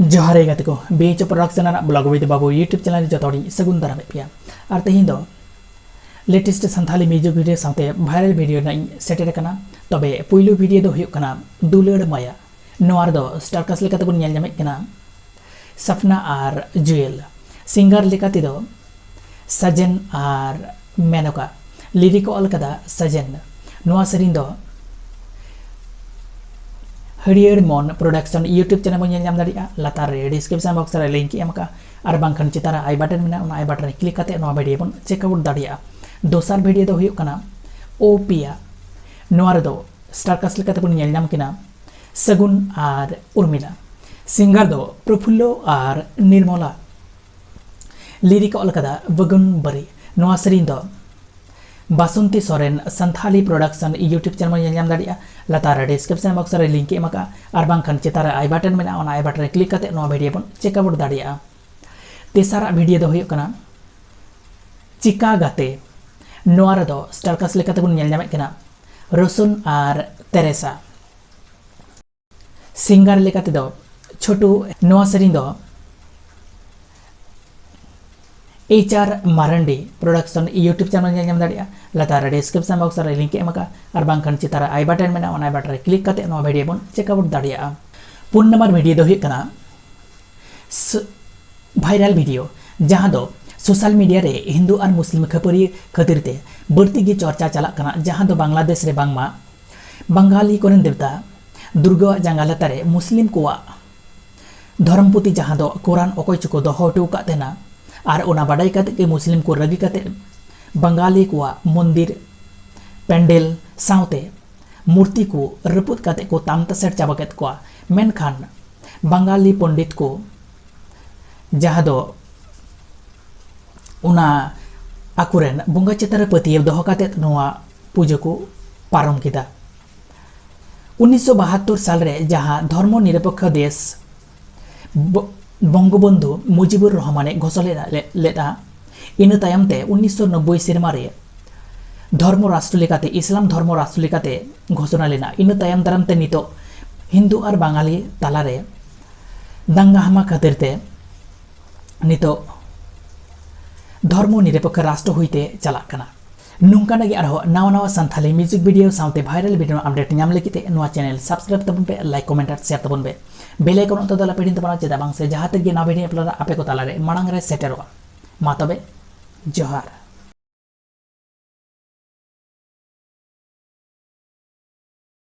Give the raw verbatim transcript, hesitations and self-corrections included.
ᱡᱚᱦᱟᱨ ᱜᱮ ᱜᱟᱛᱮ ᱠᱚ, ᱵᱤ ᱮᱭᱤᱪ ᱳ Production ᱨᱮᱱᱟᱜ Blog with Babu YouTube channel ᱨᱮ ᱡᱚᱛᱚ ᱦᱚᱲᱤᱧ ᱥᱟᱹᱜᱩᱱ ᱫᱟᱨᱟᱢᱮᱫ ᱯᱮᱭᱟ᱾ ᱟᱨ ᱛᱮᱦᱮᱧ ᱫᱚ latest ᱥᱟᱱᱛᱷᱟᱞᱤ music video ᱥᱟᱶᱛᱮ viral video ᱨᱮᱱᱟᱜ ᱤᱧ ᱥᱮᱴᱮᱨ ᱟᱠᱟᱱᱟ᱾ ᱛᱚᱵᱮ ᱯᱩᱭᱞᱩ video ᱫᱚ ᱦᱩᱭᱩᱜ ᱠᱟᱱᱟ ᱫᱩᱞᱟᱹᱲ ᱢᱟᱭᱟ᱾ ᱱᱚᱣᱟ ᱨᱮᱫᱚ star cast ᱞᱮᱠᱟᱛᱮᱵᱚᱱ ᱧᱮᱞ ᱧᱟᱢᱮᱫ ᱠᱟᱱᱟ ᱥᱟᱯᱱᱟ ᱟᱨ ᱡᱩᱭᱮᱞ᱾ Singer ᱞᱮᱠᱟ ᱛᱮᱫᱚ ᱥᱟᱡᱮᱱ ᱟᱨ ᱢᱮᱱᱚᱠᱟ᱾ Lyric ᱚᱞ ᱠᱟᱫᱟ ᱥᱟᱡᱮᱱ᱾ ᱱᱚᱣᱟ ᱥᱮᱨᱮᱧ ᱫᱚ ᱦᱟᱹᱨᱭᱟᱹᱲ ᱢᱚᱱ Production YouTube channel ᱵᱚᱱ ᱧᱮᱞ ᱧᱟᱢ ᱫᱟᱲᱮᱭᱟᱜᱼᱟ᱾ ᱞᱟᱛᱟᱨ ᱨᱮ description box ᱨᱮ link ᱤᱧ ᱮᱢ ᱟᱠᱟᱫᱼᱟ, ᱟᱨ ᱵᱟᱝᱠᱷᱟᱱ ᱪᱮᱛᱟᱱ ᱨᱮ I button ᱢᱮᱱᱟᱜᱼᱟ, ᱚᱱᱟ I button ᱨᱮ click ᱠᱟᱛᱮ ᱱᱚᱣᱟ video ᱵᱚᱱ check out ᱫᱟᱲᱮᱭᱟᱜᱼᱟ᱾ ᱫᱚᱥᱟᱨ video ᱫᱚ ᱦᱩᱭᱩᱜ ᱠᱟᱱᱟ ᱳ ᱯᱤᱭᱟ᱾ ᱱᱚᱣᱟ ᱨᱮᱫᱚ star cast ᱞᱮᱠᱟᱛᱮ ᱵᱚᱱ ᱧᱮᱞ ᱧᱟᱢ ᱠᱤᱱᱟ ᱥᱟᱹᱜᱩᱱ ᱟᱨ ᱩᱨᱢᱤᱞᱟ᱾ Singer ᱫᱚ ᱯᱨᱚᱯᱷᱩᱞᱞᱚ ᱟᱨ ᱱᱤᱨᱢᱚᱞᱟ᱾ Lyric ᱚᱞ ᱠᱟᱫᱟ ᱵᱟᱹᱜᱩᱱ ᱵᱟᱹᱨᱤ᱾ ᱱᱚᱣᱟ ᱥᱮᱨᱮᱧ ᱫᱚ Basanti Soren Santali Production YouTube channel ᱧᱮᱞ ᱧᱟᱢ ᱫᱟᱲᱮᱭᱟᱜᱼᱟ᱾ ᱞᱟᱛᱟᱨ ᱨᱮ description box ᱨᱮ link ᱤᱧ ᱮᱢ ᱟᱠᱟᱫᱼᱟ, ᱟᱨ ᱵᱟᱝᱠᱷᱟᱱ ᱪᱮᱛᱟᱱ ᱨᱮ I button ᱢᱮᱱᱟᱜᱼᱟ, ᱚᱱᱟ I button ᱨᱮ click ᱠᱟᱛᱮ ᱱᱚᱣᱟ video ᱵᱚᱱ check out ᱫᱟᱲᱮᱭᱟᱜᱼᱟ᱾ ᱛᱮᱥᱟᱨᱟᱜ video ᱫᱚ ᱦᱩᱭᱩᱜ ᱠᱟᱱᱟ ᱪᱤᱠᱟ ᱜᱟᱛᱮ᱾ ᱱᱚᱣᱟ ᱨᱮᱫᱚ star cast ᱞᱮᱠᱟᱛᱮ ᱵᱚᱱ ᱧᱮᱞ ᱧᱟᱢᱮᱫ ᱠᱟᱱᱟ ᱨᱳᱥᱚᱱ ᱟᱨ ᱛᱮᱨᱮᱥᱟ᱾ Singer ᱞᱮᱠᱟ ᱛᱮᱫᱚ ᱪᱷᱳᱴᱩ᱾ ᱱᱚᱣᱟ ᱥᱮᱨᱮᱧ ᱫᱚ ᱮᱭᱤᱪ ᱟᱨ ᱢᱟᱨᱟᱱᱰᱤ Production YouTube channel ᱧᱮᱞ ᱧᱟᱢ ᱫᱟᱲᱮᱭᱟᱜᱼᱟ᱾ ᱞᱟᱛᱟᱨ ᱨᱮ description box ᱨᱮ link ᱮᱢ ᱟᱠᱟᱫᱼᱟ, ᱟᱨ ᱵᱟᱝᱠᱷᱟᱱ ᱪᱮᱛᱟᱱ ᱨᱮ I button ᱢᱮᱱᱟᱜᱼᱟ, ᱚᱱᱟ I button ᱨᱮ click ᱠᱟᱛᱮ ᱱᱚᱣᱟ video ᱵᱚᱱ check out ᱫᱟᱲᱮᱭᱟᱜᱼᱟ᱾ ᱯᱩᱱ ᱱᱟᱢᱵᱟᱨ video ᱫᱚ ᱦᱩᱭᱩᱜ ᱠᱟᱱᱟ ᱥ-, viral video, ᱡᱟᱦᱟᱸ ᱫᱚ social media ᱨᱮ ᱦᱤᱱᱫᱩ ᱟᱨ ᱢᱩᱥᱞᱤᱢ ᱠᱷᱟᱹᱯᱟᱹᱨᱤ ᱠᱷᱟᱹᱛᱤᱨ ᱛᱮ ᱵᱟᱹᱲᱛᱤ ᱜᱮ ᱪᱚᱨᱪᱟ ᱪᱟᱞᱟᱜ ᱠᱟᱱᱟ, ᱡᱟᱦᱟᱸ ᱫᱚ ᱵᱟᱝᱞᱟᱫᱮᱥ ᱨᱮ ᱵᱟᱝᱢᱟ ᱵᱟᱝᱜᱟᱞᱤ ᱠᱚᱨᱮᱱ ᱫᱮᱵᱛᱟ ᱫᱩᱨᱜᱟᱣᱟᱜ ᱡᱟᱸᱜᱟ ᱞᱟᱛᱟᱨ ᱨᱮ ᱢᱩᱥᱞᱤᱢ ᱠᱚᱣᱟᱜ ᱫᱷᱚᱨᱚᱢ ᱯᱩᱛᱷᱤ, ᱡᱟᱦᱟᱸ ᱫᱚ ᱠᱳᱨᱟᱱ, ᱚᱠᱚᱭ ᱪᱚᱠᱚ ᱫᱚᱦᱚ ᱦᱚᱴᱚ ᱟᱠᱟᱫ ᱛᱟᱦᱮᱱᱟ, ᱟᱨ ᱚᱱᱟ ᱵᱟᱰᱟᱭ ᱠᱟᱛᱮ ᱜᱮ ᱢᱩᱥᱞᱤᱢ ᱠᱚ ᱨᱟᱹᱜᱤ ᱠᱟᱛᱮ ᱵᱟᱝᱜᱟᱞᱤ ᱠᱚᱣᱟᱜ ᱢᱚᱱᱫᱤᱨ, ᱯᱮᱱᱰᱮᱞ ᱥᱟᱶᱛᱮ ᱢᱩᱨᱛᱤ ᱠᱚ ᱨᱟᱹᱯᱩᱫ ᱠᱟᱛᱮ ᱠᱚ ᱛᱟᱢ ᱛᱟᱥᱮᱨ ᱪᱟᱵᱟ ᱠᱮᱫ ᱠᱚᱣᱟ᱾ ᱢᱮᱱᱠᱷᱟᱱ ᱵᱟᱝᱜᱟᱞᱤ ᱯᱚᱱᱰᱤᱛ ᱠᱚ, ᱡᱟᱦᱟᱸ ᱫᱚ ᱚᱱᱟ ᱟᱠᱚᱨᱮᱱ ᱵᱚᱸᱜᱟ ᱪᱮᱛᱟᱱ ᱨᱮ ᱯᱟᱹᱛᱭᱟᱹᱣ ᱫᱚᱦᱚ ᱠᱟᱛᱮ ᱱᱚᱣᱟ ᱯᱩᱡᱟᱹ ᱠᱚ ᱯᱟᱨᱚᱢ ᱠᱮᱫᱟ᱾ ᱩᱱᱤᱥᱥᱚ ᱵᱟᱦᱟᱛᱛᱳᱨ ᱥᱟᱞ ᱨᱮ ᱡᱟᱦᱟᱸ ᱫᱷᱚᱨᱢᱚ ᱱᱤᱨᱚᱯᱮᱠᱠᱷᱚ ᱫᱮᱥ ᱵᱚ-, ᱵᱚᱝᱜᱚᱵᱚᱱᱫᱷᱩ ᱢᱩᱡᱤᱵᱩᱨ ᱨᱚᱦᱢᱟᱱᱮ ᱜᱷᱳᱥᱚᱱᱟ ᱞᱮᱫᱟ, ᱞᱮᱫᱟ, ᱤᱱᱟᱹ ᱛᱟᱭᱚᱢ ᱛᱮ ᱩᱱᱤᱥᱥᱚ ᱱᱚᱵᱵᱳᱭ ᱥᱮᱨᱢᱟ ᱨᱮ ᱫᱷᱚᱨᱢᱚ ᱨᱟᱥᱴᱨᱚ ᱞᱮᱠᱟᱛᱮ, ᱤᱥᱞᱟᱢ ᱫᱷᱚᱨᱢᱚ ᱨᱟᱥᱴᱨᱚ ᱞᱮᱠᱟᱛᱮ ᱜᱷᱳᱥᱚᱱᱟ ᱞᱮᱱᱟ᱾ ᱤᱱᱟᱹ ᱛᱟᱭᱚᱢ ᱫᱟᱨᱟᱢ ᱛᱮ ᱱᱤᱛᱚᱜ ᱦᱤᱱᱫᱩ ᱟᱨ ᱵᱟᱝᱟᱞᱤ ᱛᱟᱞᱟᱨᱮ ᱫᱟᱝᱜᱟ ᱦᱟᱢᱟ ᱠᱷᱟᱹᱛᱤᱨ ᱛᱮ ᱱᱤᱛᱚᱜ ᱫᱷᱚᱨᱢᱚ ᱱᱤᱨᱚᱯᱮᱠᱠᱷᱚ ᱨᱟᱥᱴᱨᱚ ᱦᱩᱭᱛᱮ ᱪᱟᱞᱟᱜ ᱠᱟᱱᱟ᱾ ᱱᱚᱝᱠᱟᱱᱟᱜ ᱜᱮ ᱟᱨᱦᱚᱸ ᱱᱟᱣᱟ ᱱᱟᱣᱟ ᱥᱟᱱᱛᱷᱟᱞᱤ music video ᱥᱟᱶᱛᱮ viral video update ᱧᱟᱢ ᱞᱟᱹᱜᱤᱫ ᱛᱮ ᱱᱚᱣᱟ channel subscribe ᱛᱟᱵᱚᱱ ᱯᱮ, like, comment ᱟᱨ share ᱛᱟᱵᱚᱱ ᱯᱮ᱾ Bell icon ᱚᱠᱛᱚ ᱫᱚ ᱟᱞᱚᱯᱮ ᱦᱤᱲᱤᱧ ᱛᱟᱵᱚᱱᱟ, ᱪᱮᱫᱟᱜ ᱵᱟᱝ ᱥᱮ ᱡᱟᱦᱟᱸ ᱛᱤᱨᱮ ᱜᱮ ᱱᱟᱣᱟ video upload ᱟ, ᱟᱯᱮ ᱠᱚ ᱛᱟᱞᱟᱨᱮ ᱢᱟᱲᱟᱝ ᱨᱮ ᱥᱮᱴᱮᱨᱚᱜᱼᱟ᱾ ᱢᱟ ᱛᱚᱵᱮ, ᱡᱚᱦᱟᱨ᱾